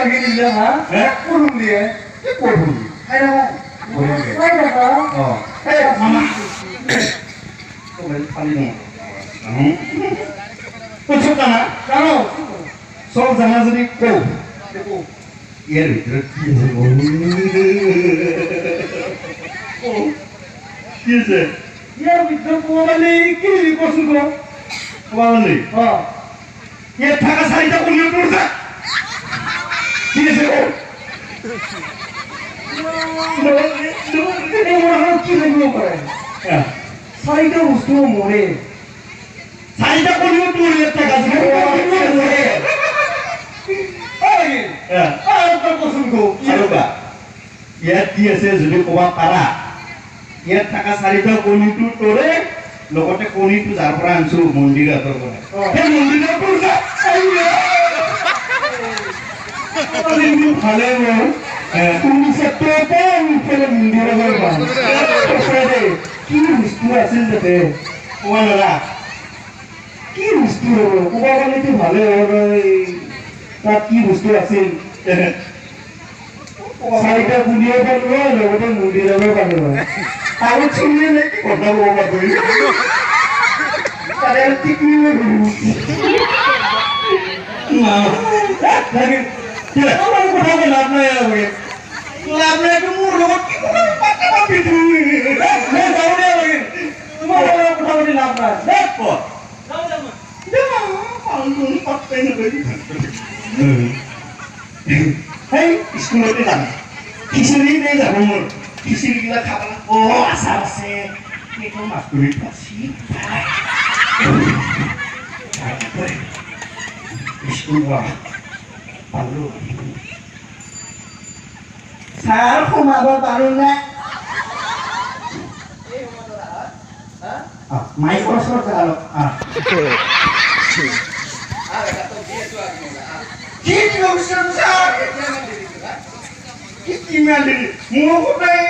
লাগি দিলে হা করুন দিয়ে কি করুন খাই না খাই না অ এই মামা তোমরা পানি না তুই সব জানা জানো সব জানা যদি কও এর ভিতরে কি আছে কি আছে ইয়ার ভিতরে কোমালি কি করছু গো কোমালি হ্যাঁ এর থাকা শাড়িটা কোন পড়ছে কি আছে ও কি লাগলো করে শাড়িটা বস্তু মরে শাড়িটা কোন পড়ে থাকা মরে ইয়াত কি আছে যদি ক'ব পাৰা ইয়াত থকা চাৰিটা কণীটো তোৰে লগতে কণীটো যাৰ পৰা আনিছো মন্দিৰাতৰ পৰা সেই মন্দিৰৰ ভালে কি বস্তু আছিল তাতে ক'ব নোৱাৰা কি বস্তু হ'ব ক'ব পালেতো ভালে হ'ব তাত কি বস্তু আছিল চাৰিটা গুলিয়ে পালো লগতে মন্দিৰৰো পালো আৰু চুমিয়ে নাই কি কথা ক'ব পাৰি তাৰে টিকলিয়ে কথা কৈ লাভ নাই আৰু লাভ নাই মোৰ লগত কি তোমাৰ লগত কথা পাতি লাভ নাই সেই স্কুলতে যাম খিচিৰি দে যাব মোৰ খিচিৰিগিলা খাব লাগিব আচাৰ আছে সেইটো মাছুৰি ফাঁচি স্কুল পালো ছাৰ সোমাব পাৰো নে মাইকৰ ওচৰত অলপ কি দিব বিচাৰো ছাৰ কিমান দেৰি মোৰ সদায়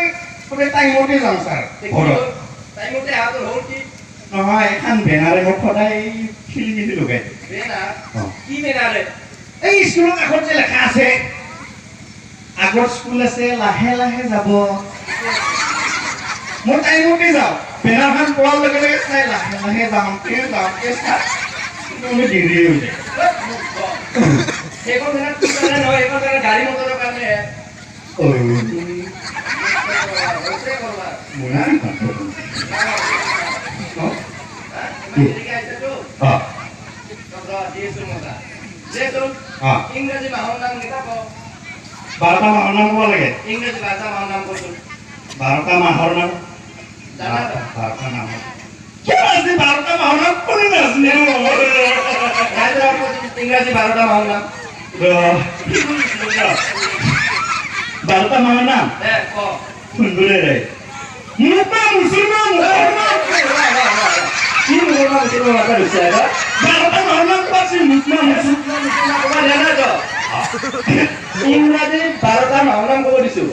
সদায় টাইমতে যাওঁ ছাৰ ঘৰত টাইমতে আহাটো হ'ল কি নহয় এখন বেনাৰে মোক সদায় খেলি মেলি লগাই বেনাৰ কি বেনাৰে এই স্কুলৰ কাষত যে লেখা আছে আগৰ স্কুল আছে লাহে লাহে যাব মই টাইমতে যাওঁ বেনাৰখন পোৱাৰ লগে লগে চাই লাহে লাহে যাওঁতে যাওঁতে ছাৰ দেৰি হৈ যায় সেইখন বেনাৰ কি কাৰণে নহয় সেইখন বেনাৰ গাড়ী মটৰৰ কাৰণে ইংৰাজী মাহৰ নাম কেইটা ক 12টা মাহৰ নাম ক'ব লাগে ইংৰাজী 12টা মাহৰ নাম কচোন 12টা মাহৰ নাম 12টা নাম কিয় আছে 12টা মাহৰ নাম কোনে নাজানে ইংৰাজী 12টা মাহৰ নাম 12টা মাহৰ নাম সুন্দৰে ৰে মুখা মুছলমান কি মুছলমান মুছলমান মাথা ধৰিছে 12টা মাহৰ নাম পাইছে মুছলমান মুছলমান ক'ব দিয়া নাই তো ইংৰাজী 12টা মাহৰ নাম ক'ব দিছো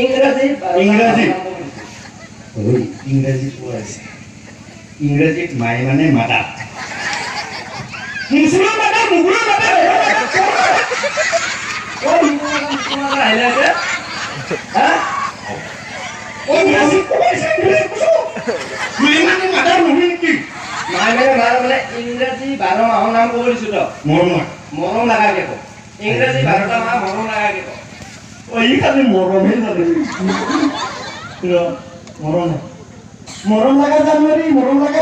ইংৰাজী ইংৰাজী ইংৰাজী কোৱা আছে ইংৰাজীত মাই মানে মাদা মুছলমান মাদা মুগুৰা মাদা ইংৰাজী 12 মাহৰ নাম ক'ব দিছো তো মৰম লাগাকে ক ইংৰাজী 12টা মাহ মৰম লাগাকে ক ই খালি মৰমহে জানে মৰম মৰম লগা জানুৱাৰী মৰম লগা